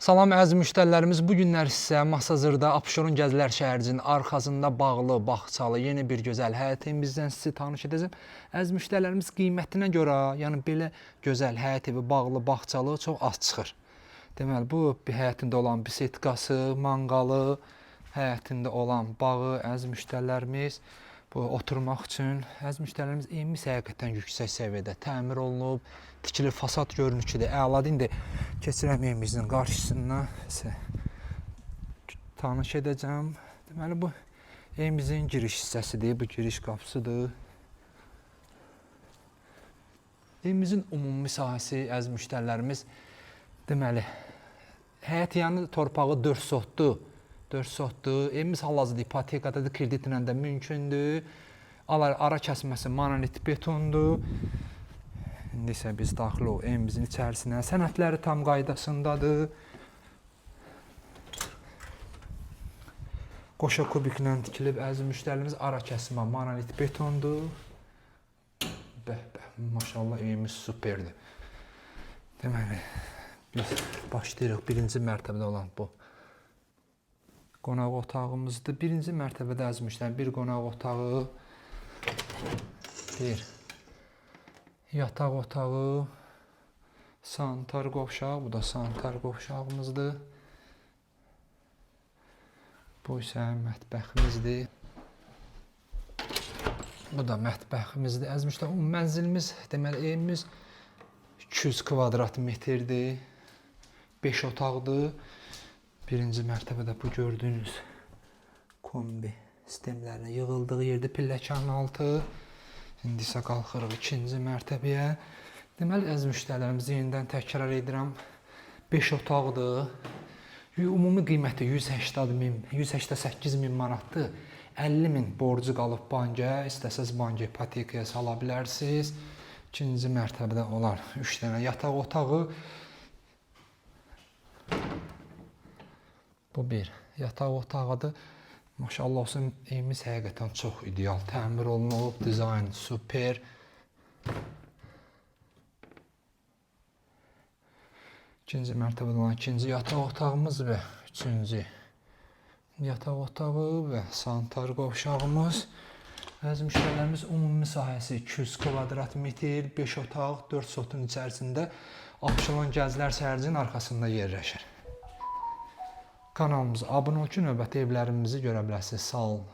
Salam əziz müştərilərimiz, bu günlər sizə Masazırda Abşeron Gəzilər şəhərcinin arxasında bağlı, bağçalı yeni bir gözəl həyət evimizdən sizi tanış edəcəm. Əziz müştərilərimiz, qiymətinə görə, yəni belə gözəl həyət evi bağlı, bağçalı çox az çıxır. Deməli, bu bir həyətində olan bisetkası, manqalı, həyətində olan bağı, əziz müştərilərimiz, bu oturmaq üçün, əziz müştərilərimiz, evimiz həqiqətən yüksək səviyyədə təmir olunub, tikili fasad görünüşüdür, əladır. İndi keçirəm evimizin qarşısından sizə tanış edəcəm. Deməli, bu evimizin giriş hissəsidir, bu giriş qapısıdır. Evimizin ümumi sahəsi, əziz müştərilərimiz, deməli, həyət yanı torpağı 4 sotdur. 4 sotdur. Evimiz hal-hazırda ipotekadadır, kreditlə də mümkündür. Ara kəsməsi monolit betondur. İndi isə biz daxil oluq evimizin içərisinə. Sənədləri tam qaydasındadır. Qoşa kubiklə tikilib, əziz müştərilərimiz, ara kəsmə monolit betondur. Bəh, bəh, maşallah evimiz superdir. Deməli, biz başlayırıq birinci mərtəbədə olan bu qonaq otağımızdır. Birinci mərtəbədə əziz müştərilər, bir qonaq otağı, bir yataq otağı, sanitar qovşağı, bu da sanitar qovşağımızdır. Bu isə mətbəximizdir. Bu da mətbəximizdir. Əziz müştərilər, mənzilimiz, deməli, evimiz 200 kvadrat metrdir. 5 otaqdır. Birinci mərtəbədə bu gördüyünüz kombi sistemlərinin yığıldığı yerdə pilləkanın altı. İndi isə qalxırıq ikinci mərtəbəyə. Deməli, əziz müştərilərimiz, yenidən təkrar edirəm. 5 otaqdır. Ümumi qiyməti 180 min, 188 min manatdır. 50 min borcu qalıb banka. İstəsəz banka ipotekaya sala bilərsiniz. İkinci mərtəbədə olan 3 dənə yataq otağı. Bu bir yataq otağıdır. Maşallah olsun, evimiz həqiqətən çox ideal təmir olunub, dizayn super. İkinci mərtəbədə olan ikinci yataq otağımız və üçüncü yataq otağı və sanitar qovşağımız. Əziz müştərilərimiz, ümumi sahəsi 200 kvadrat metr, 5 otaq, 4 sotun içərisində Abşeron Gəzilər şəhərcinin arxasında yerləşir. Kanalımıza abunə olun ki, növbəti evlərimizi görə biləsiniz. Sağ olun.